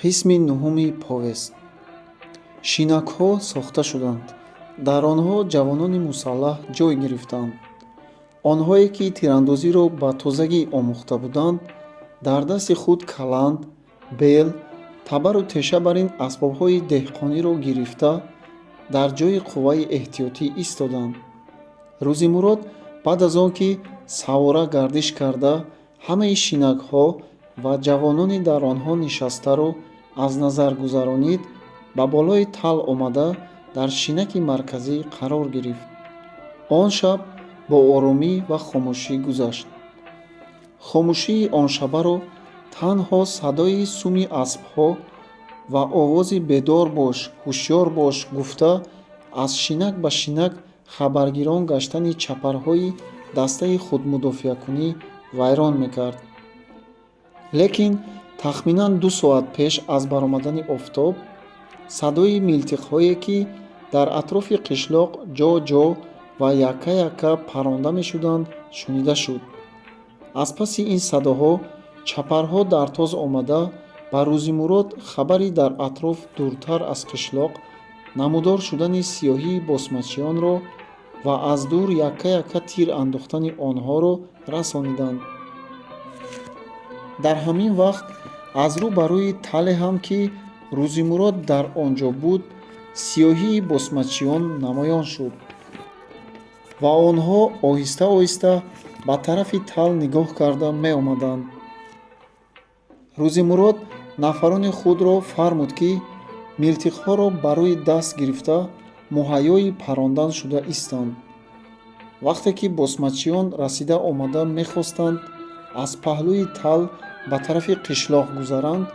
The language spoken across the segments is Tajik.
Қисми нуҳуми повесть. Шинакҳо сохта шуданд. Дар онҳо ҷавонони мусаллаҳ ҷой гирифтанд. Онҳое, ки тирандозиро ба тозагӣ омӯхта буданд, дар дасти худ каланд, бел, табару теша бар ин асбобҳои деҳқониро гирифта, дар ҷои қувваи эҳтиётӣ истоданд. Рӯзимурод баъд аз он ки савора гардиш карда, ҳамаи шинакҳо ва ҷавонони дар онҳо нишастаро аз назар гузаронид, ба болои тал омада, дар шинаки марказӣ қарор гирифт. Он шаб бо оромӣ ва хомӯшӣ гузашт. Хомӯшии оншабаро танҳо садои суми аспҳо ва овози «Бедор бош, ҳушёр бош» гуфта, аз шинак ба шинак хабаргирон гаштани чапарҳои дастаи худмудофиакунӣ вайрон мекард. Лекин тахминан 2 соат пеш аз баромадани офтоб садои милтиқҳое, ки дар атрофи қишлоқ ҷо-ҷо ва якка-якка паронда мешуданд, шунида шуд. Аз паси ин садоҳо чапарҳо дар тоз омада, ба Рӯзимурод хабари дар атроф, дуртар аз қишлоқ, намудор шудани сиёҳии босмачиёнро ва аз дур якка-якка тир андохтани онҳоро расониданд. Дар ҳамин вақт аз рӯ ба рӯи тале ҳам, ки Рӯзимурод дар он ҷо буд, сиёҳии босмачиён намоён шуд ва онҳо оҳиста-оҳиста ба тарафи тал нигоҳ карда меомаданд. Рӯзимурод нафарони худро фармуд, ки милтиқҳоро ба рӯи даст гирифта, муҳайёи парондан шуда истанд. Вақте ки босмачиён расида омада мехостанд аз паҳлӯи тал ба тарафи қишлоқ гузаранд,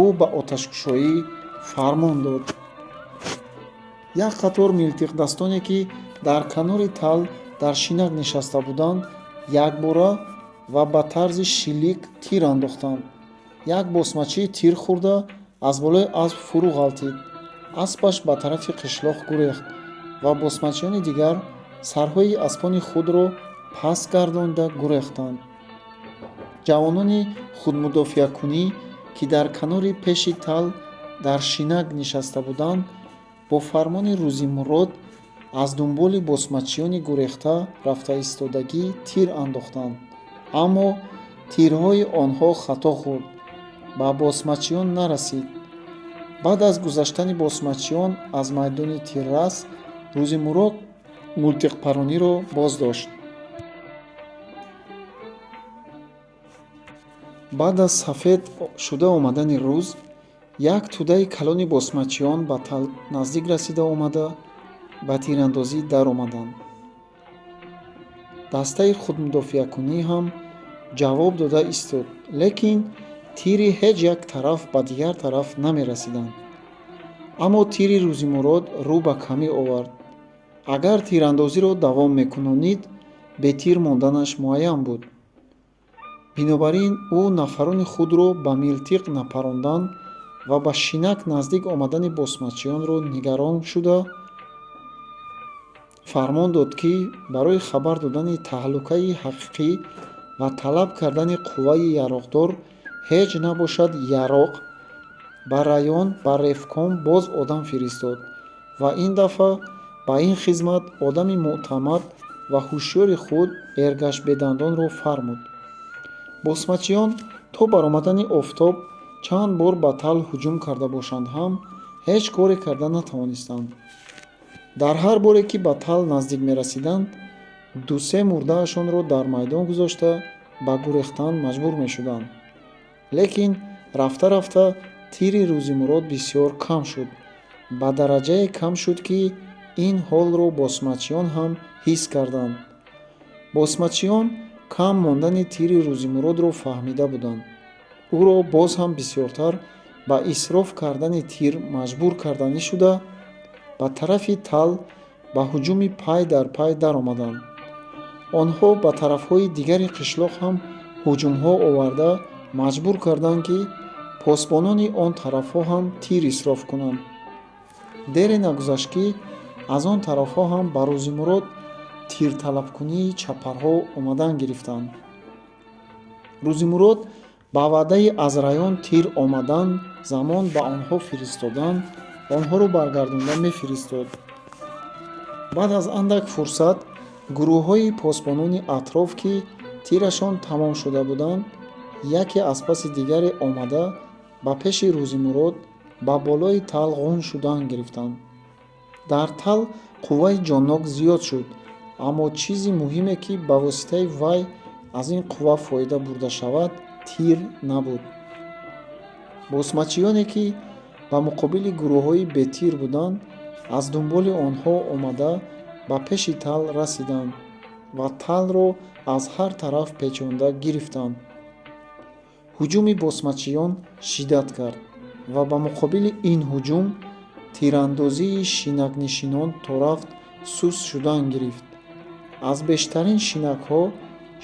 ӯ ба оташкушоӣ фармон дод. Як қатор милтиқдастоне, ки дар канори тал дар шинак нишаста буданд, якбора ва ба тарзи шилик тир андохтанд. Як босмачӣ тир хӯрда, аз болои асп фурӯ ғалтид. Аспаш ба тарафи қишлоқ гурехт ва босмачиёни дигар сарҳои аспони худро паст гардонида гурехтанд. Ҷавонони худмудофиакунӣ, ки дар канори пеши тал дар шинак нишаста буданд, бо фармони Рӯзимурод аз дунболи босмачиёни гурехта рафтаистодагӣ тир андохтанд, аммо тирҳои онҳо хато хӯрд, ба босмачиён нарасид. Баъд аз гузаштани босмачиён аз майдони тиррас, Рӯзимурод мултиқпарониро боздошт. Баъд аз сафед шуда омадани рӯз як тӯдаи калони босмачиён ба тал наздик расида омада, ба тирандозӣ даромаданд. Дастаи худмудофиакунӣ ҳам ҷавоб дода истод, лекин тири ҳеҷ як тараф ба дигар тараф намерасиданд. Аммо тири Рӯзимурод рӯ ба камӣ овард. Агар тирандозиро давом мекунонид, бетир монданаш муайян буд. Бинобар ин ӯ нафарони худро ба милтиқ напарондан ва ба шинак наздик омадани босмачиёнро нигарон шуда фармон дод, ки барои хабар додани таҳлукаи ҳақиқӣ ва талаб кардани қувваи яроқдор, ҳеҷ набошад яроқ, ба район, ба ревком боз одам фиристод ва ин дафъа ба ин хизмат одами мӯътамад ва ҳушёри худ, Эргаш Бедандонро фармуд. Босмачиён то баромадани офтоб чанд бор ба тал ҳуҷум карда бошанд ҳам, ҳеҷ коре карда натавонистанд. Дар ҳар боре, ки ба тал наздик мерасиданд, дусе мурдаашонро дар майдон гузошта, ба гурехтан маҷбур мешуданд. Лекин рафта-рафта тири Рӯзимурод бисёр кам шуд. Ба дараҷае кам шуд, ки ин ҳолро босмачиён ҳам ҳис карданд. Босмачиён кам мондани тири Рӯзимуродро фаҳмида буданд. Ӯро боз ҳам бисёртар ба исроф кардани тир маҷбур карданӣ шуда, ба тарафи тал ба ҳуҷуми пай дар пай даромаданд. Онҳо ба тарафҳои дигари қишлоқ ҳам ҳуҷумҳо оварда, маҷбур карданд, ки посбонони он тарафҳо ҳам тир исроф кунанд. Дере нагузашт, ки аз он тарафҳо ҳам ба Рӯзимурод тирталабкунии чапарҳо омадан гирифтанд. Рӯзимурод Ба ваъдаи аз район тир омадан, замон ба онҳо фиристодан, онҳоро баргардонда мефиристод. Баъд аз андак фурсат гурӯҳҳои посбонони атроф, ки тирашон тамом шуда буданд, яке аз паси дигаре омада, ба пеши Рӯзимурод ба болои тал ғун шудан гирифтанд. Дар тал қувваи ҷоннок зиёд шуд, аммо чизи муҳиме, ки ба воситаи вай аз ин қувва фоида бурда шавад, тир набуд. Босмачиёне, ки ба муқобили гурӯҳҳои бетир буданд, аз дунболи онҳо омада, ба пеши тал расиданд ва талро аз ҳар тараф печонда гирифтанд. Ҳуҷуми босмачиён шиддат кард ва ба муқобили ин ҳуҷум тирандозии шинакнишинон торафт суст шудан гирифт. Аз бештарин шинакҳо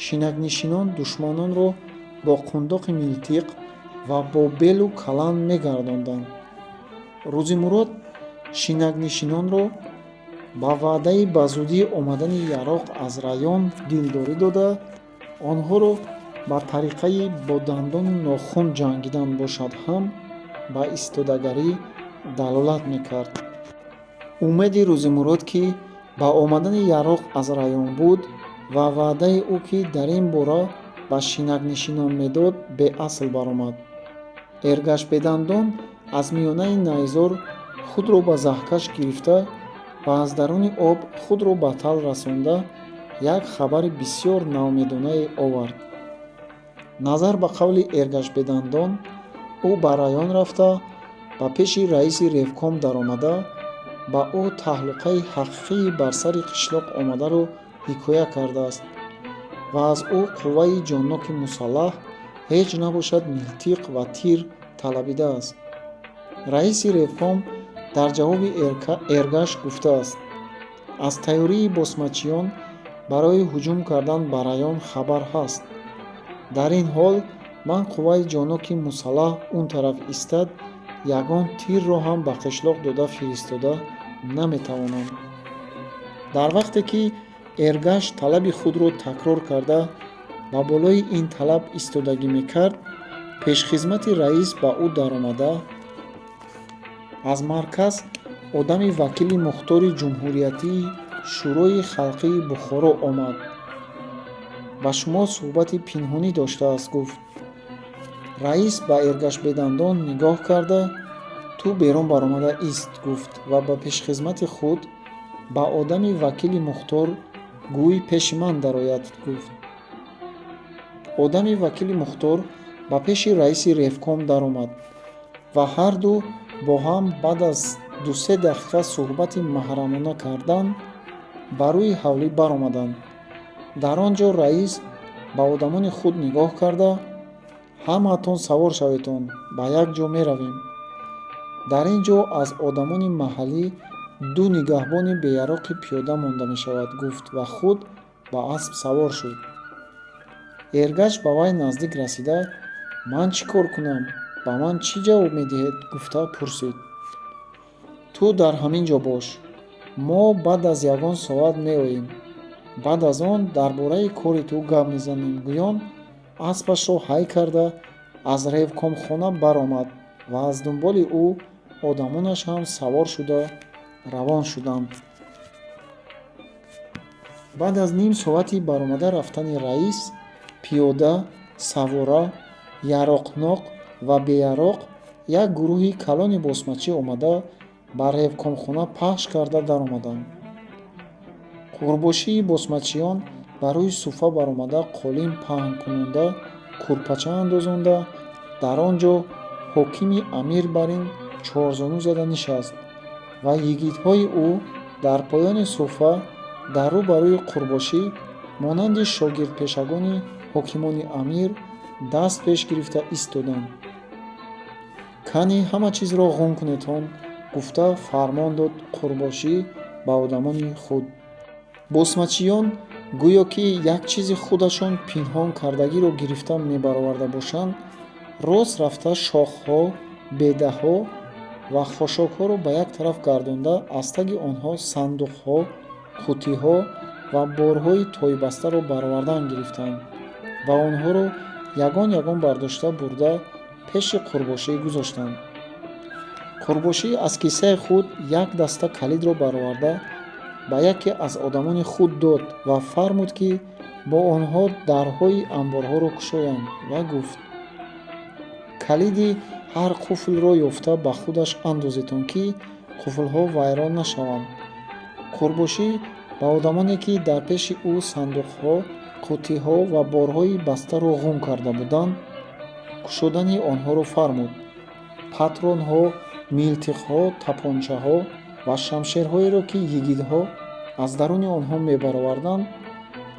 шинакнишинон душманонро бо қундоқи милтиқ ва бо белу каланд мегардонданд. Рӯзимурод шинакнишинонро ба ваъдаи ба зудӣ омадани яроқ аз район дилдорӣ дода, онҳоро ба тариқаи бо дандону нохун ҷангидан бошад ҳам, ба истодагарӣ далолат мекард. Умеди Рӯзимурод, ки ба омадани яроқ аз район буд, ва ваъдаи ӯ, ки дар ин бора ба шинакнишинон медод, беасл баромад. Эргаш Бедандон аз миёнаи найзор худро ба заҳкаш гирифта ва аз даруни об худро ба тал расонда, як хабари бисёр ноумедонае овард. Назар ба қавли Эргаш Бедандон, ӯ ба район рафта, ба пеши раиси ревком даромада, ба ӯ таҳлукаи ҳақиқии бар сари қишлоқ омадаро ҳикоя кардааст ва аз ӯ қувваи ҷонноки мусаллаҳ, ҳеҷ набошад, милтиқ ва тир талабидааст. Раиси ревком дар ҷавоби Эргаш гуфтааст: аз тайёрии босмачиён барои ҳуҷум кардан ба район хабар ҳаст. Дар ин ҳол ман қувваи ҷонноки мусаллаҳ он тараф истад, ягон тирро ҳам ба қишлоқ дода фиристода наметавонам. Дар вақте ки Эргаш талаби худро такрор карда, ба болои ин талаб истодагӣ мекард, пешхизмати раис ба ӯ даромада, аз марказ одами вакили мухтори ҷумҳуриятии Шӯрои халқии Бухоро омад, ба шумо суҳбати пинҳонӣ доштааст, гуфт. Раис ба Эргаш Бедандон нигоҳ карда, ту берун баромада ист, гуфт ва ба пешхизмати худ: ба одами вакили мухтор гӯй пеши ман дарояд, гуфт. Одами вакили мухтор ба пеши раиси ревком даромад ва ҳарду бо ҳам баъд аз 2-се дақиқа суҳбати маҳрамона кардан ба рӯи ҳавлӣ баромаданд. Дар он ҷо раис ба одамони худ нигоҳ карда, ҳамаатон савор шаветон, ба як ҷо меравем. Дар ин ҷо аз одамони маҳаллӣ ду нигаҳбони беяроқи пиёда монда мешавад, гуфт ва худ ба асп савор шуд. Эргаш ба вай наздик расида, ман чӣ кор кунам, ба ман чӣ ҷавоб медиҳед, гуфта пурсид. Ту дар ҳамин ҷо бош, мо баъд аз ягон соат меоем, баъд аз он дар бораи кори ту гап мезанем, гӯён аспашро ҳай карда, аз ревкомхона баромад ва аз дунболи ӯ одамонаш ҳам савор шуда равон шуданд. Баъд аз ним соати баромада рафтани раис, пиёда, савора, яроқноқ ва беяроқ як гурӯҳи калони босмачӣ омада, ба ревкомхона пахш карда даромаданд. Қурбошии босмачиён ба рӯи суфа баромада, қолин паҳн кунонда, курпача андозонда, дар он ҷо ҳокими амир бар ин чорзону зада нишаст ва йигитҳои ӯ дар поёни суфа дар рӯ ба рӯи қурбошӣ монанди шогирдпешагони ҳокимони амир даст пеш гирифта истоданд. Кани ҳама чизро ғун кунедон, гуфта фармон дод қурбошӣ ба одамони худ. Босмачиён гӯё ки як чизи худашон пинҳон кардагиро гирифта мебароварда бошанд, рост рафта шохҳо, бедаҳо ва хошокҳоро ба як тараф гардонда, аз таги онҳо сандуқҳо, қуттиҳо ва борҳои тойбастаро баровардан гирифтанд ва онҳоро Ягон ягон бардошта бурда пеши қурбошӣ гузоштанд. Қурбошӣ аз кисаи худ як даста калидро бароварда, ба яке аз одамони худ дод ва фармуд, ки бо онҳо дарҳои амборҳоро кушоянд ва гуфт: «Калиди ҳар қуфлро ёфта ба худаш андозетон, ки қуфлҳо вайрон нашаванд». Қурбошӣ ба одамоне, ки дар пеши ӯ сандуқҳо, қуттиҳо ва борҳои бастаро ғум карда буданд, кушодани онҳоро фармуд. Патронҳо, милтиқҳо, тапончаҳо ва шамшерҳоеро, ки йигитҳо аз даруни онҳо мебароварданд,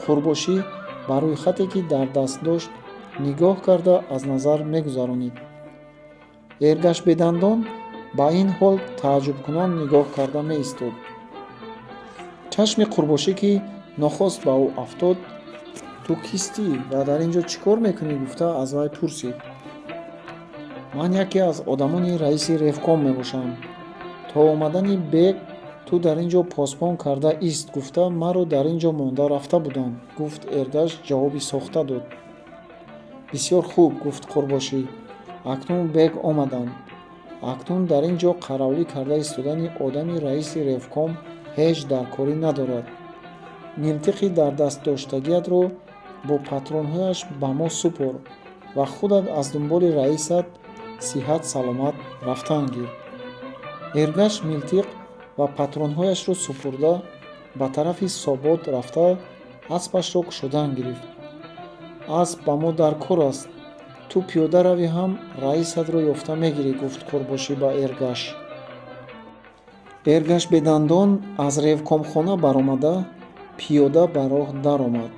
қурбошӣ ба рӯйхате, ки дар даст дошт, нигоҳ карда аз назар мегузаронид. Эргаш Бедандон ба ин ҳол тааҷҷубкунон нигоҳ карда меистод. Чашми қурбошӣ ки нохост ба ӯ афтод, «Ту кистӣ ва дар ин ҷо чӣ кор мекунӣ?» гуфта аз вай пурсид. «Ман яке аз одамони раиси ревком мебошам. То омадани бег ту дар ин ҷо посбон карда ист гуфта, маро дар ин ҷо монда рафта буданд», гуфт. Эргаш ҷавоби сохта дод. «Бисёр хуб, — гуфт қурбошӣ. — Акнун бег омаданд. Акнун дар ин ҷо қаравлӣ карда истодани одами раиси ревком ҳеҷ даркорӣ надорад. Милтиқи дар даст доштагиатро бо патронҳояш ба мо супор ва худат аз дунболи раисат сиҳат саломат рафтан гир». Эргаш милтиқ ва патронҳояшро супурда, ба тарафи собот рафта, аспашро кушодан гирифт. «Асп ба мо дар кор аст. Ту пиёда равӣ ҳам, раисатро ёфта мегирӣ», — гуфт қурбошӣ ба Эргаш. Эргаш Бедандон аз ревкомхона баромада, пиёда ба роҳ даромад.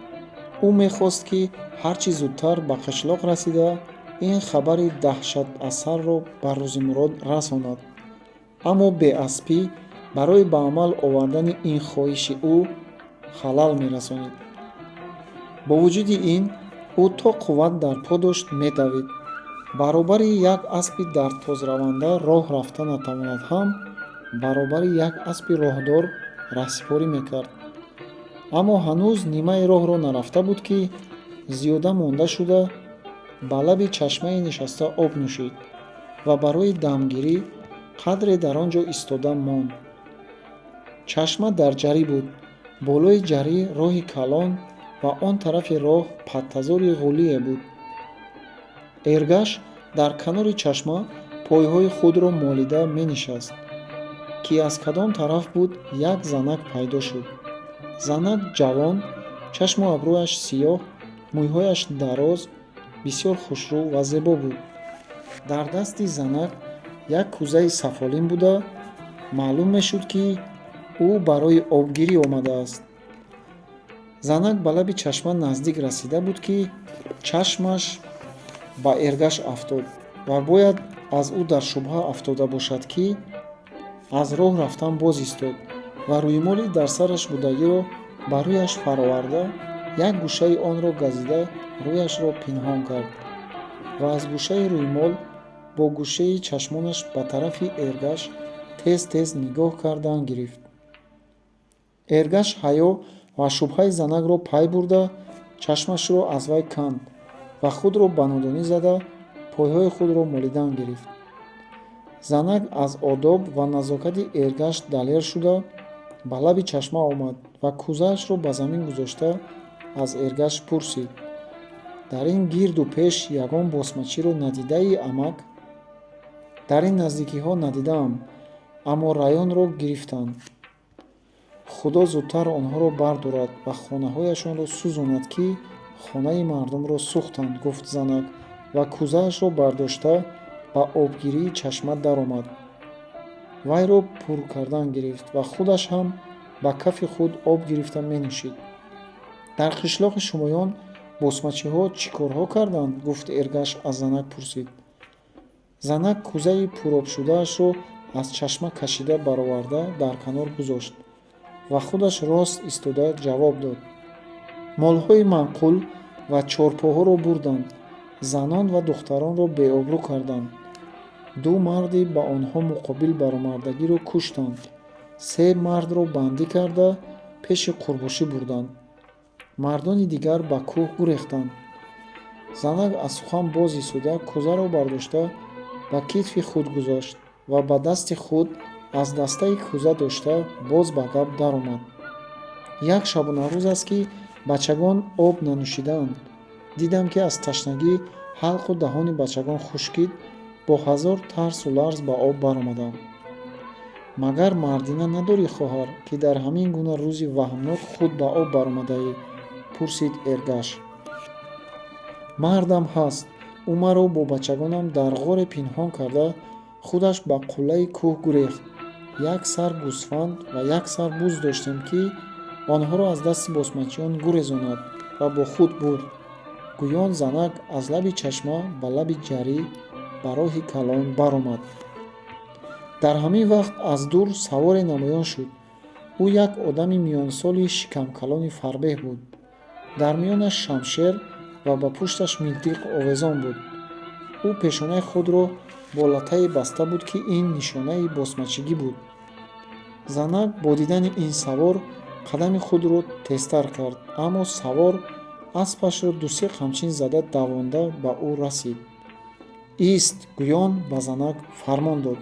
Ӯ мехост, ки ҳарчи зудтар ба қишлоқ расида, ин хабари даҳшатасарро ба Рӯзимурод расонад, аммо беаспӣ барои ба амал овардани ин хоҳиши ӯ халал мерасонид. Бо вуҷуди ин, ӯ то қувват дар по дошт, медавид. Баробари як аспи дар тозраванда роҳ рафта натавонад ҳам, баробари як аспи роҳдор раҳсипорӣ мекард. Аммо ҳанӯз нимаи роҳро нарафта буд, ки зиёда монда шуда, ба лаби чашмае нишаста об нӯшид ва барои дамгирӣ қадре дар он ҷо истода монд. Чашма дар ҷарӣ буд. Болои ҷарӣ роҳи калон ва он тарафи роҳ паттазори ғулие буд. Эргаш дар канори чашма пойҳои худро молида менишаст, ки аз кадом тараф буд, як занак пайдо шуд. Занак ҷавон, чашму абрӯяш сиёҳ, мӯйҳояш дароз, бисёр хушрӯ ва зебо буд. Дар дасти занак як кӯзаи сафолин буда, маълум мешуд, ки ӯ барои обгирӣ омадааст. Занак ба лаби чашма наздик расида буд, ки чашмаш ба Эргаш афтод ва бояд аз ӯ дар шубҳа афтода бошад, ки аз роҳ рафтан боз истод ва рӯймоли дар сараш будагиро ба рӯяш фароварда, як гӯшаи онро газида, рӯяшро пинҳон кард ва аз гӯшаи рӯймол бо гӯшаи чашмонаш ба тарафи Эргаш тез тез нигоҳ кардан гирифт. Эргаш ҳаё ва шубҳаи занакро пай бурда, чашмашро аз вай канд ва худро ба нодонӣ зада, пойҳои худро молидан гирифт. Занак аз одоб ва назокати Эргаш далер шуда, ба лаби чашма омад ва кӯзаашро ба замин гузошта, аз Эргаш пурсид: «Дар ин гирду пеш ягон босмачиро надидаӣ, амак?» «Дар ин наздикиҳо надидаам, аммо районро гирифтанд. Худо зудтар онҳоро бардорад ва хонаҳояшонро сӯзонад, ки хонаи мардумро сӯхтанд», — гуфт занак ва кӯзаашро бардошта, ба обгирии чашма даромад, вайро пур кардан гирифт ва худаш ҳам ба кафи худ об гирифта менӯшид. «Дар қишлоқи шумоён босмачиҳо чӣ корҳо карданд?» — гуфт Эргаш аз занак пурсид. Занак кӯзаи пуробшудаашро аз чашма кашида бароварда, дар канор гузошт ва худаш рост истода ҷавоб дод: «Молҳои манқул ва чорпоҳоро бурданд, занон ва духтаронро беобрӯ карданд, ду марди ба онҳо муқобил баромадагиро куштанд, се мардро бандӣ карда, пеши қурбошӣ бурданд. Мардони дигар ба кӯҳ гурехтанд». Занак аз сухан боз истода, кӯзаро бардошта ба китфи худ гузошт ва ба дасти худ аз дастаи кӯза дошта боз ба гап даромад. Як шабонарӯз аст, ки бачагон об нанӯшидаанд. Дидам, ки аз ташнагӣ ҳалқу даҳони бачагон хушкид, бо ҳазор тарсу ларз ба об баромадам. Магар мардина надорӣ, хоҳар, ки дар ҳамин гуна рӯзи ваҳмнок худ ба об баромадаӣ? Пурсид Эргаш. Мардам ҳаст. Ӯ маро бо бачагонам дар ғоре пинҳон карда, худаш ба қуллаи кӯҳ гурехт. Як сар гӯсфанд ва як сар буз доштем, ки онҳоро аз дасти босмачиён гурезонад ва бо худ бурд. Гӯён занак аз лаби чашма ба лаби ҷарӣ ба роҳи калон баромад. Дар ҳамин вақт аз дур саворе намоён шуд. Ӯ як одами миёнсоли шикамкалони фарбеҳ буд. Дар миёнаш шамшер ва ба пушташ милтиқ овезон буд. Ӯ пешонаи худро бо латтае баста буд, ки ин нишонаи босмачигӣ буд. Занак бо дидани ин савор қадами худро тезтар кард, аммо савор аспашро дусе қамчин зада давонда ба ӯ расид. Ист, гӯён ба занак фармон дод.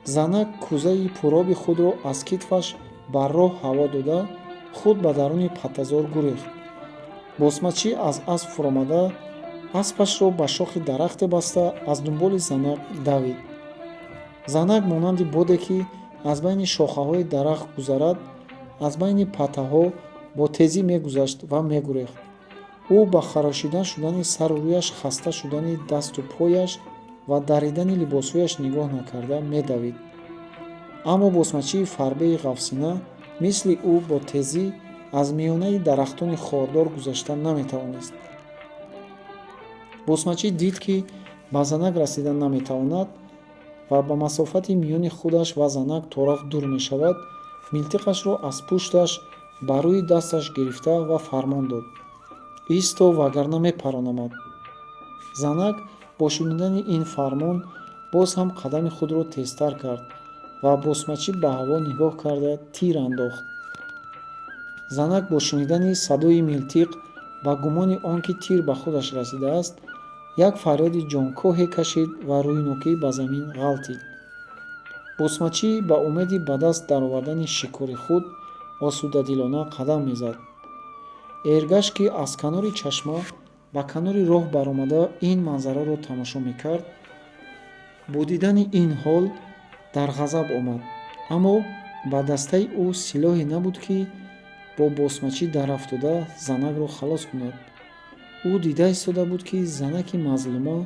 Занак кӯзаи пуроби худро аз китфаш бар роҳ ҳаво дода, худ ба даруни паттазор гурехт. Босмачӣ аз асп фуромада, аспашро ба шохи дарахте баста, аз дунболи занак давид. Занак монанди боде, ки аз байни шохаҳои дарахт гузарад, аз байни паттаҳо бо тезӣ мегузашт ва мегурехт. Ӯ ба харошида шудани сару рӯяш, хаста шудани дасту пояш ва даридани либосҳояш нигоҳ накарда медавид. Аммо босмачии фарбеи ғафсина мисли ӯ бо тезӣ аз миёнаи дарахтони хордор гузашта наметавонист. Босмачӣ дид, ки ба занак расида наметавонад ва ба масофати миёни худаш ва занак торафт дур мешавад, милтиқашро аз пушташ ба рӯи дасташ гирифта ва фармон дод: «Исто, вагарна мепаронамад». Занак бо шунидани ин фармон боз ҳам қадами худро тезтар кард ва босмачӣ ба ҳаво нигоҳ карда тир андохт. Занак бо шунидани садои милтиқ, ба гумони он ки тир ба худаш расидааст, як фарёди ҷонкоҳе кашид ва рӯйнокӣ ба замин ғалтид. Босмачӣ ба умеди ба даст даровардани шикори худ осудадилона қадам мезад. Эргаш, ки аз канори чашма ба канори роҳ баромада ин манзараро тамошо мекард, бо дидани ин ҳол дар ғазаб омад, аммо ба дастаи ӯ силоҳе набуд, ки бо босмачӣ дарафтода занакро халос кунад. Ӯ дида истода буд, ки занаки мазлума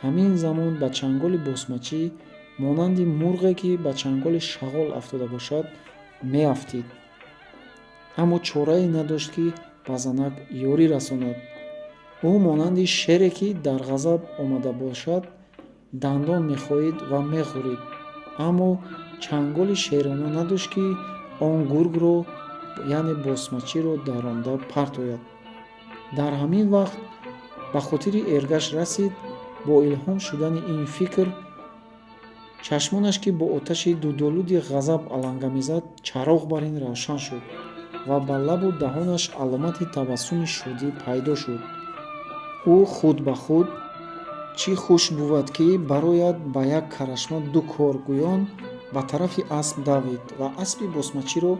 ҳамин замон ба чанголи босмачӣ монанди мурғе, ки ба чанголи шағол афтода бошад, меафтид, аммо чорае надошт, ки ба занак ёрӣ расонад. Ӯ монанди шере, ки дар ғазаб омада бошад, дандон мехоид ва меғӯрид, аммо чанголи шерона надошт, ки он гургро, яъне босмачиро, даронда партояд. Дар ҳамин вақт ба хотири Эргаш расид. Бо илҳом шудани ин фикр, чашмонаш, ки бо оташи дудолуди ғазаб аланга мезад, чароғ бар ин равшан шуд ва ба лабу даҳонаш аломати табассуми шодӣ пайдо шуд. Ӯ худ ба худ: «Чӣ хуш бувад, ки барояд ба як карашма ду кор», гӯён ба тарафи асп давид ва аспи босмачиро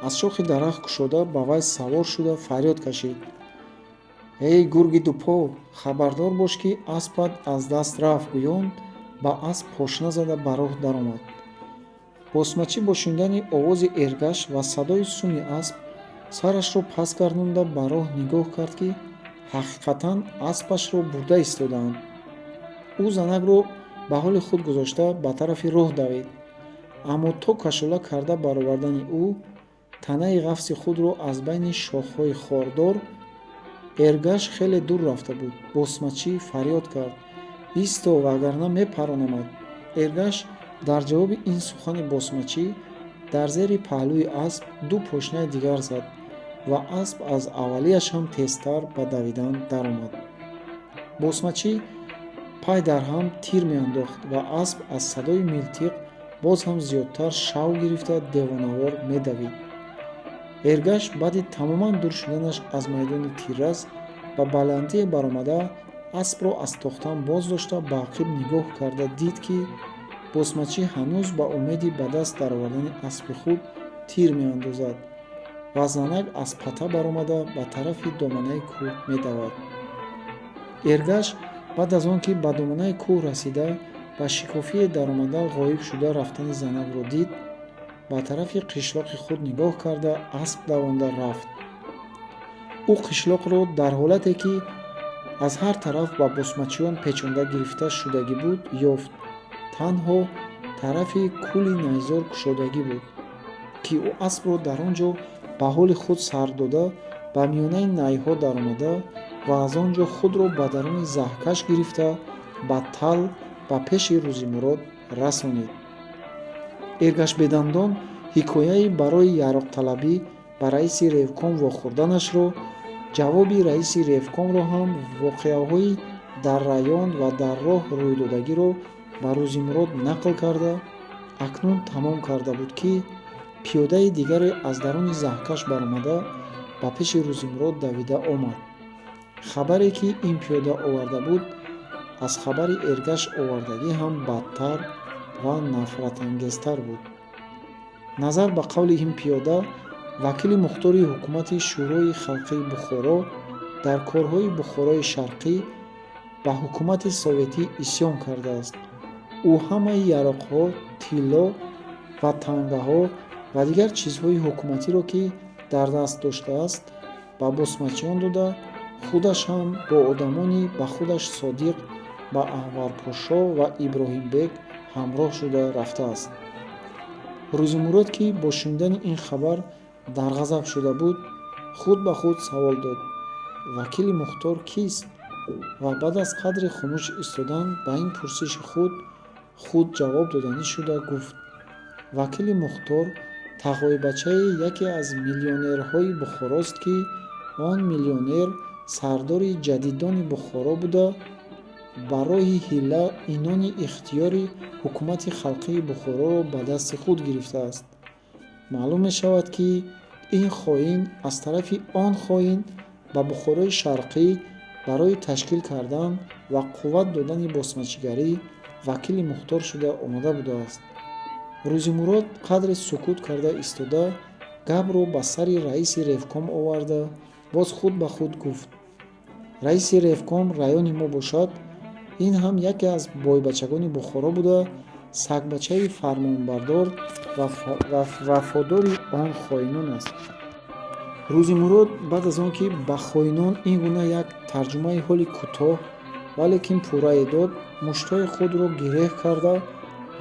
аз шохи дарахт кушода, ба вай савор шуда фарёд кашид: «Эй гурги дупо, хабардор бош, ки аспат аз даст рафт», гӯён ба асп пошна зада ба роҳ даромад. Босмачӣ бо шунидани овози Эргаш ва садои суми асп сарашро пас гардонда ба роҳ нигоҳ кард, ки ҳақиқатан аспашро бурда истодаанд. Ӯ занакро ба ҳоли худ гузошта, ба тарафи роҳ давид, аммо то кашола карда баровардани ӯ танаи ғафси худро аз байни шохҳои хордор, Эргаш хеле дур рафта буд. Босмачӣ фарёд кард: «Исто, вагарна мепаронамад». Эргаш дар ҷавоби ин сухани босмачӣ дар зери паҳлӯи асп ду пошнаи дигар зад ва асп аз аввалияш ҳам тезтар ба давидан даромад. Босмачӣ пай дар ҳам тир меандохт ва асп аз садои милтиқ боз ҳам зиёдтар шавқ гирифта, девонавор медавид. Эргаш баъди тамоман дур шуданаш аз майдони тиррас Ба баландие баромада, аспро аз тохтан боз дошта, ба ақиб нигоҳ карда дид, ки босмачӣ ҳанӯз ба умеди ба даст даровардани аспи худ тир меандозад ва занак аз пата баромада, ба тарафи доманаи кӯҳ медавад. Эргаш баъд аз он ки ба доманаи кӯҳ расида, ба шикофие даромада, ғоиб шуда рафтани занакро дид, ба тарафи қишлоқи худ нигоҳ карда, асп давонда рафт. Ӯ қишлоқро дар ҳолате, ки аз ҳар тараф ба босмачиён печонда гирифта шудагӣ буд, ёфт. Танҳо тарафи кӯли Найзор кушодагӣ буд, ки ӯ аспро дар он ҷо ба ҳоли худ сар дода, ба миёнаи найҳо даромада ва аз он ҷо худро ба даруни заҳкаш гирифта, ба тал ба пеши Рӯзимурод расонид. Эргаш Бедандон ҳикояи барои яроқталабӣ ба раиси ревком вохӯрданашро, ҷавоби раиси ревкомро ҳам, воқеаҳои дар район ва дар роҳ рӯйдодагиро ба Рӯзимурод нақл карда, акнун тамом карда буд, ки пиёдаи дигаре аз даруни заҳкаш баромада, ба пеши Рӯзимурод давида омад. Хабаре, ки ин пиёда оварда буд, аз хабари Эргаш овардагӣ ҳам бадтар ва нафратангезтар буд. Назар ба қавли ин пиёда, вакили мухтори ҳукумати Шӯрои халқии Бухоро дар корҳои Бухорои Шарқӣ ба ҳукумати советӣ исьён кардааст. Ӯ ҳамаи яроқҳо, тилло ва тангаҳо ва дигар чизҳои ҳукуматиро, ки дар даст доштааст, ба босмачиён дода, худаш ҳам бо одамони ба худаш содиқ ба Анварпошо ва Иброҳимбек ҳамроҳ шуда рафтааст. Рӯзимурод, ки бо шунидани ин хабар дар ғазаб шуда буд, худ ба худ савол дод: «Вакили мухтор кист?» Ва баъд аз қадре хомӯш истодан, ба ин пурсиши худ худ ҷавоб доданӣ шуда гуфт: «Вакили мухтор тағойбачаи яке аз миллионерҳои Бухорост, ки он миллионер сардори ҷадидони Бухоро буда, ба роҳи ҳила инони ихтиёри ҳукумати халқии Бухороро ба дасти худ гирифтааст. Маълум мешавад, ки ин хоин аз тарафи он хоин ба Бухорои Шарқӣ барои ташкил кардан ва қувват додани босмачигарӣ вакили мухтор шуда омада будааст». Рӯзимурод қадре сукут карда истода, гапро ба сари раиси ревком оварда, боз худ ба худ гуфт: «Раиси ревком райони мо бошад, ин ҳам яке аз бойбачагони Бухоро буда, сагбачаи фармонбардор ва вафодори он хоинон аст». Рӯзимурод баъд аз он ки ба хоинон ин гуна як тарҷумаи ҳоли кӯтоҳ, валекин пуррае дод, муштҳои худро гиреҳ карда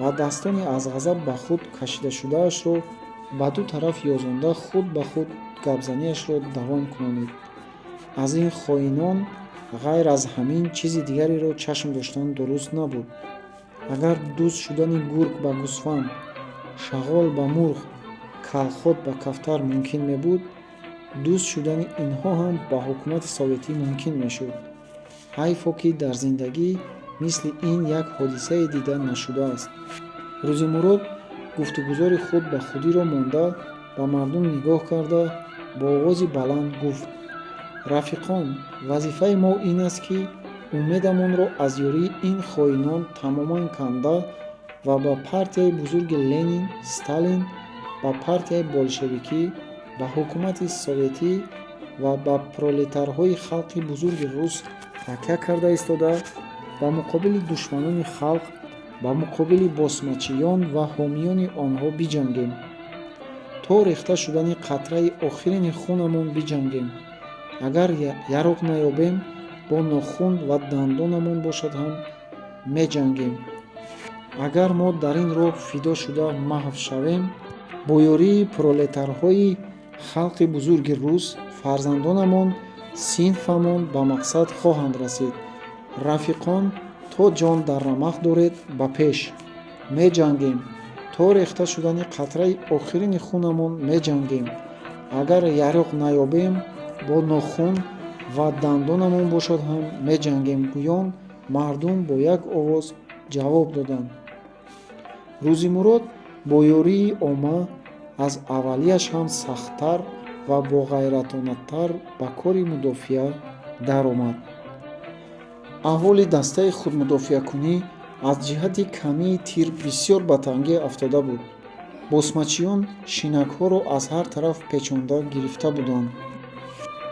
ва дастони аз ғазаб ба худ кашидашудаашро ба ду тараф ёзонда, худ ба худ гапзаниашро давом кунонид: «Аз ин хоинон ғайр аз ҳамин чизи дигареро чашм доштан дуруст набуд. Агар дӯст шудани гург ба гӯсфанд, шағол ба мурғ, калхот ба кафтар мумкин мебуд, дӯст шудани инҳо ҳам ба ҳукумати советӣ мумкин мешуд. Ҳайфо, ки дар зиндагӣ мисли ин як ҳодисае дида нашудааст». Рӯзимурод гуфтугузори худ ба худиро монда, ба мардум нигоҳ карда, бо овози баланд гуфт: «Рафиқон, вазифаи мо ин аст, ки умедамонро аз ёрии ин хоинон тамоман канда ва ба партияи бузурги Ленин, Сталин, ба партияи болшевикӣ, ба ҳукумати советӣ ва ба пролетарҳои халқи бузурги рус такя карда истода, ба муқобили душманони халқ, ба муқобили босмачиён ва ҳомиёни онҳо биҷангем. То рехта шудани қатраи охирини хунамон биҷангем. Агар яроқ наёбем, бо нохун ва дандонамон бошад ҳам меҷангем. Агар мо дар ин роҳ фидо шуда маҳв шавем, бо ёрии пролетарҳои халқи бузурги рус фарзандонамон, синфамон ба мақсад хоҳанд расид. Рафиқон, то ҷон дар рамақ доред, ба пеш! Меҷангем, то рехта шудани қатраи охирини хунамон меҷангем. Агар яроқ наёбем, бо нохун ва дандонамон бошад ҳам меҷангем», гӯён мардум бо як овоз ҷавоб доданд. Рӯзимурод бо ёрии омма аз аввалияш ҳам сахттар ва боғайратонатар ба кори мудофиа Даромад. Аҳволи дастаи худмудофиакунӣ аз ҷиҳати камии тир бисёр ба тангӣ афтода буд. Босмачиён шинакҳоро аз ҳар тараф печонда гирифта буданд.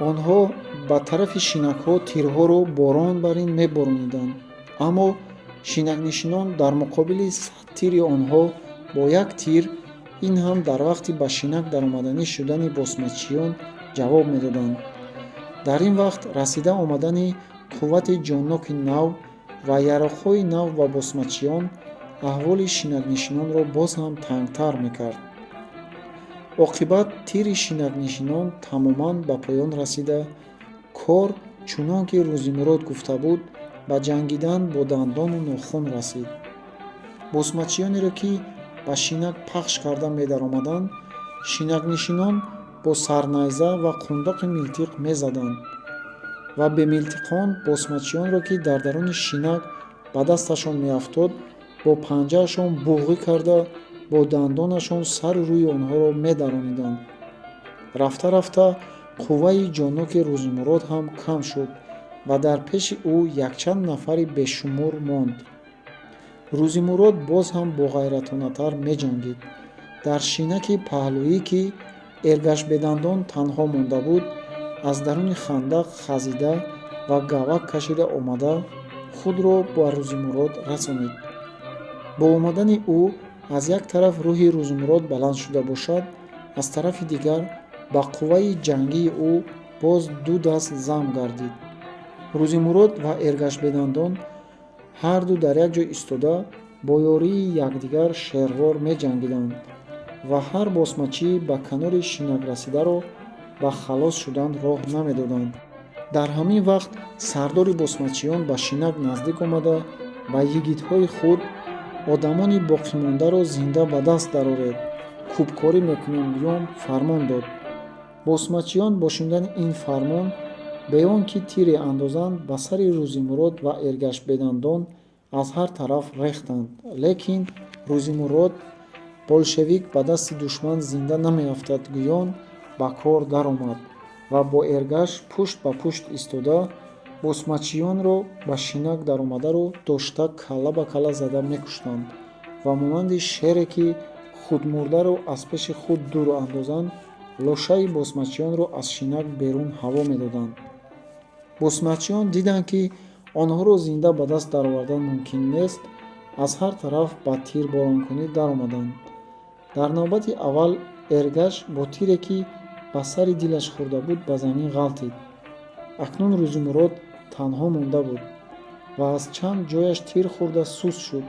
Онҳо ба тарафи шинакҳо тирҳоро борон бар ин меборониданд, аммо шинакнишинон дар муқобили 100 тири онҳо бо як тир, ин ҳам дар вақти ба шинак даромаданӣ шудани босмачиён, ҷавоб медоданд. Дар ин вақт расида омадани қуввати ҷонноки нав ва яроқҳои нав ба босмачиён аҳволи шинакнишинонро боз ҳам тангтар мекард. Оқибат тири шинакнишинон тамоман ба поён расида, кор, чунон ки Рӯзимурод гуфта буд, ба ҷангидан бо дандону нохун расид. Босмачиёнеро, ки ба шинак пахш карда медаромаданд, шинакнишинон бо сарнайза ва қундоқи милтиқ мезаданд ва бемилтиқон босмачиёнро, ки дар даруни шинак ба дасташон меафтод, бо панҷаашон буғӣ карда, бо дандонашон сару рӯи онҳоро медарониданд. Рафта рафта қувваи ҷонноки Рӯзимурод ҳам кам шуд ва дар пеши ӯ якчанд нафари бешумор монд. Рӯзимурод боз ҳам боғайратонатар меҷангид. Дар шинаки паҳлӯӣ, ки Эргашбедандон танҳо монда буд, аз даруни хандақ хазида ва гавак кашида омада, худро ба Рӯзимурод расонид. Бо омадани ӯ аз як тараф рӯҳи Рӯзимурод баланд шуда бошад, аз тарафи дигар ба қувваи ҷангии ӯ боз ду даст зам гардид. Рӯзимурод ва Эргашбедандон ҳарду дар як ҷой истода, бо ёрии якдигар шервор меҷангиданд ва ҳар босмачӣ ба канори шинак расидаро ба халос шудан роҳ намедоданд. Дар ҳамин вақт сардори босмачиён ба шинак наздик омада, ба йигитҳои худ: «Одамони боқимондаро зинда ба даст дароред, кӯбкорӣ мекунем», гӯён фармон дод. Босмачиён бо шунидани ин фармон, бе он ки тире андозанд, ба сари Рӯзимурод ва Эргашбедандон аз ҳар тараф рехтанд. Лекин Рӯзимурод «Болшевик ба дасти душман зинда намеафтад» гӯён ба кор даромад ва бо Эргаш пушт ба пушт истода, босмачиёнро ба шинак даромадаро дошта, калла ба калла зада мекуштанд ва монанди шере, ки худмурдаро аз пеши худ дур андозанд, лошаи босмачиёнро аз шинак берун ҳаво медоданд. Босмачиён диданд, ки онҳоро зинда ба даст даровардан мумкин нест, аз ҳар тараф ба тирборонкунӣ даромаданд. Дар навбати аввал Эргаш бо тире, ки ба сари дилаш хӯрда буд, ба замин ғалтид. Акнун Рӯзимурод танҳо монда буд ва аз чанд ҷояш тир хӯрда суст шуд.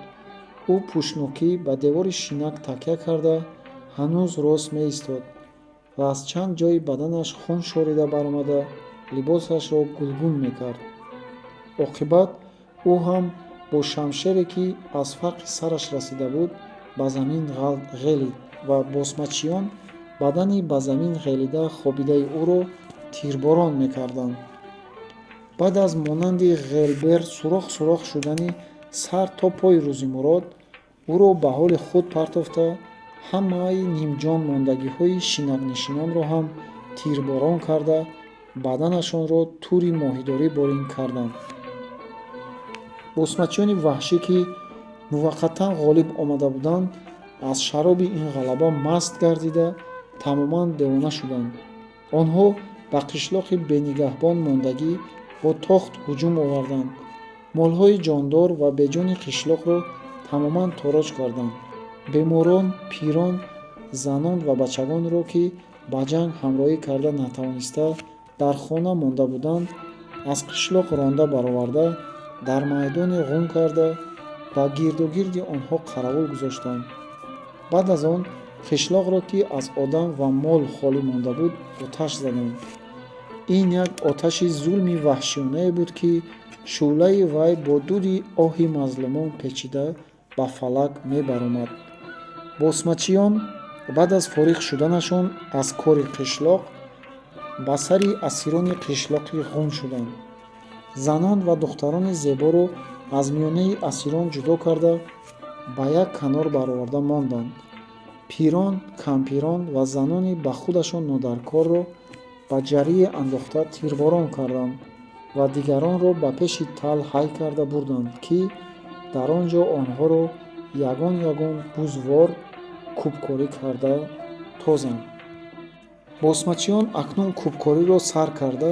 Ӯ пуштнокӣ ба девори шинак такя карда, ҳанӯз рост меистод ва аз чанд ҷои баданаш хун шорида баромада, либосашро гулгун мекард. Оқибат ӯ ҳам бо шамшере, ки аз фарқи сараш расида буд, ба замин ғелид ва босмачиён бадани ба замин ғелида хобидаи ӯро тирборон мекарданд. Баъд аз монанди ғелбер сурох сурох шудани сар то пои Рӯзимурод, ӯро ба ҳоли худ партофта, ҳамаи нимҷон мондагиҳои шинакнишинонро ҳам тирборон карда, баданашонро тури моҳидорӣ борин карданд. Босмачиёни ваҳшӣ, ки муваққатан ғолиб омада буданд, аз шароби ин ғалаба маст гардида, тамоман девона шуданд. Онҳо ба қишлоқи бенигаҳбон мондагӣ бо тохт ҳуҷум оварданд, молҳои ҷондор ва беҷони қишлоқро тамоман тороҷ карданд. Беморон, пирон, занон ва бачагонро, ки ба ҷанг ҳамроҳӣ карда натавониста, дар хона монда буданд, аз қишлоқ ронда бароварда, дар майдоне ғум карда, ба гирдогирди онҳо қаравул гузоштанд. Баъд аз он қишлоқро, ки аз одам ва мол холӣ монда буд, оташ заданд. Ин як оташи зулми ваҳшиёнае буд, ки шӯълаи вай бо дуди оҳи мазлумон печида ба фалак мебаромад. Босмачиён баъд аз фориғ шуданашон аз кори қишлоқ ба сари асирони қишлоқӣ ғум шуданд. Занон ва духтарони зеборо аз миёнаи асирон ҷудо карда, ба як канор бароварда монданд. Пирон, кампирон ва занони ба худашон нодаркорро ба ҷарие андохта тирборон карданд. Ва дигаронро ба пеши тал ҳай карда бурданд, ки дар он ҷо онҳоро ягон ягон бузвор кӯбкорӣ карда тозанд. Босмачиён акнун кӯбкориро сар карда,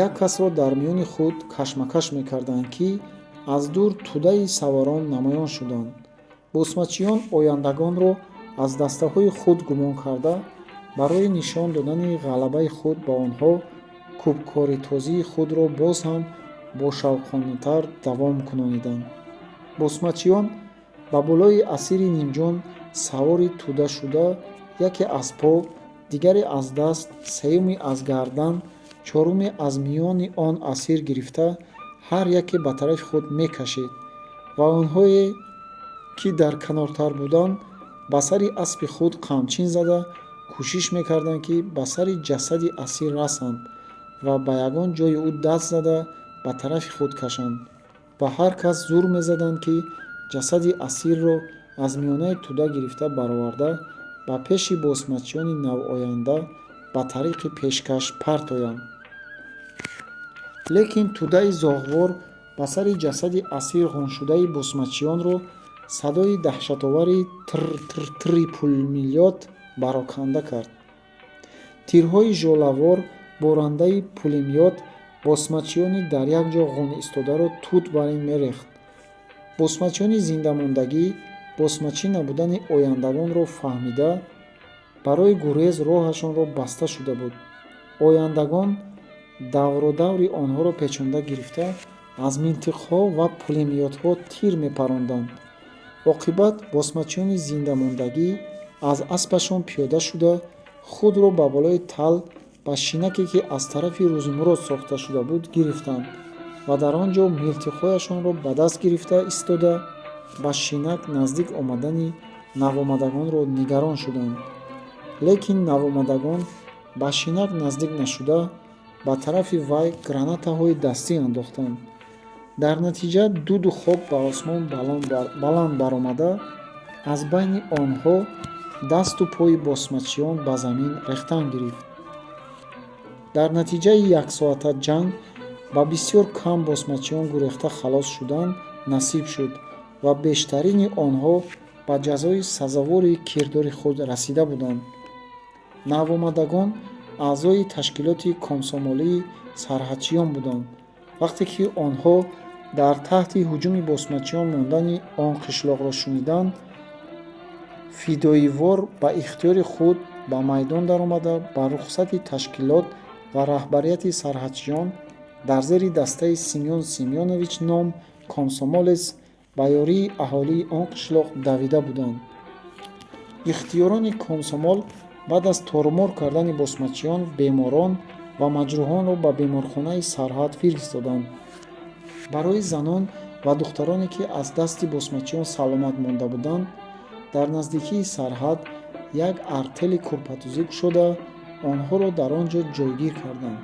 як касро дар миёни худ кашмакаш мекарданд, ки аз дур тӯдаи саворон намоён шуданд. Босмачиён ояндагонро аз дастаҳои худ гумон карда, барои нишон додани ғалабаи худ ба онҳо кӯбкоритозии худро боз ҳам бошавқонатар давом кунониданд. Босмачиён ба болои асири нимҷон савори тӯда шуда, яке аз по, дигаре аз даст, сеюме аз гардан, чоруме аз миёни он асир гирифта, ҳар яке ба тарафи худ мекашид ва онҳое, ки дар канортар буданд, ба сари аспи худ қамчин зада, кӯшиш мекарданд, ки ба сари ҷасади асир расанд ва ба ягон ҷои ӯ даст зада, ба тарафи худ кашанд ва ҳар кас зур мезаданд, ки ҷасади асирро аз миёнаи тӯда гирифта бароварда, ба пеши босмачиёни навоянда ба тариқи пешкаш партоянд. Лекин тӯдаи зоғвор ба сари ҷасади асир ғуншудаи босмачиёнро садои даҳшатовари тр-тр-три пулемёт бароканда кард. Тирҳои жолавор борандаи пулемёт босмачиёни дар як ҷо ғун истодаро тут бар ин мерехт. Босмачиёни зиндамондагӣ босмачӣ набудани ояндагонро фаҳмида, барои гурез роҳашонро баста шуда буд. Ояндагон давродаври онҳоро печонда гирифта, аз милтиқҳо ва пулемётҳо тир мепаронданд. Оқибат босмачиёни зиндамондагӣ аз аспашон пиёда шуда, худро ба болои тал ба шинаке, ки аз тарафи Рӯзимурод сохта шуда буд, гирифтанд ва дар он ҷо милтиқҳояшонро ба даст гирифта истода, ба шинак наздик омадани навомадагонро нигарон шуданд. Лекин навомадагон ба шинак наздик нашуда, ба тарафи вай гранатаҳои дастӣ андохтанд. Дар натиҷа дуду хок ба осмон баланд баромада, аз байни онҳо дасту пои босмачиён ба замин рехтан гирифт. Дар натиҷаи яксоата ҷанг ба бисёр кам босмачиён гурехта халос шудан насиб шуд ва бештарини онҳо ба ҷазои сазовори кирдори худ расида буданд. Навомадагон аъзои ташкилоти комсомолии сарҳадчиён буданд. Вақте ки онҳо дар таҳти ҳуҷуми босмачиён мондани он қишлоқро шуниданд, фидоивор ба ихтиёри худ ба майдон даромада, ба рухсати ташкилот ва раҳбарияти сарҳадчиён дар зери дастаи Семён Семёнович ном комсомолец ба ёрии аҳолии он қишлоқ давида буданд. Ихтиёрони комсомол баъд аз торумор кардани босмачиён беморон ва маҷрӯҳонро ба беморхонаи сарҳад фиристоданд. Барои занон ва духтароне, ки аз дасти босмачиён саломат монда буданд, дар наздикии сарҳад як артели кӯрпатузӣ кушода, онҳоро дар он ҷо ҷойгир карданд.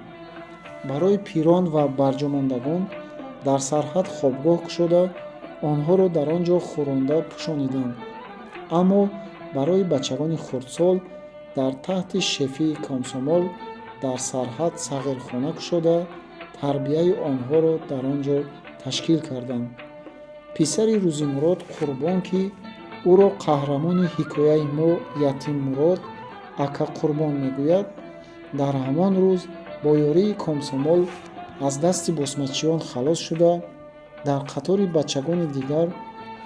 Барои пирон ва барҷомондагон дар сарҳад хобгоҳ кушода, онҳоро дар он ҷо хӯронда пӯшониданд. Аммо барои бачагони хурдсол дар таҳти шефии комсомол дар сарҳад сағирхона кушода, тарбияи онҳоро дар он ҷо ташкил карданд. Писари Рӯзимурод Қурбон, ки ӯро қаҳрамони ҳикояи мо Ятиммурод ака Қурбон мегӯяд, дар ҳамон рӯз бо ёрии комсомол аз дасти босмачиён халос шуда, дар қатори бачагони дигар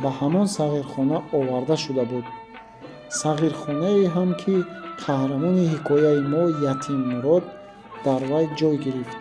ба ҳамон сағирхона оварда шуда буд, сағирхонае ҳам, ки қаҳрамони ҳикояи мо Ятиммурод дар вай ҷой гирифт.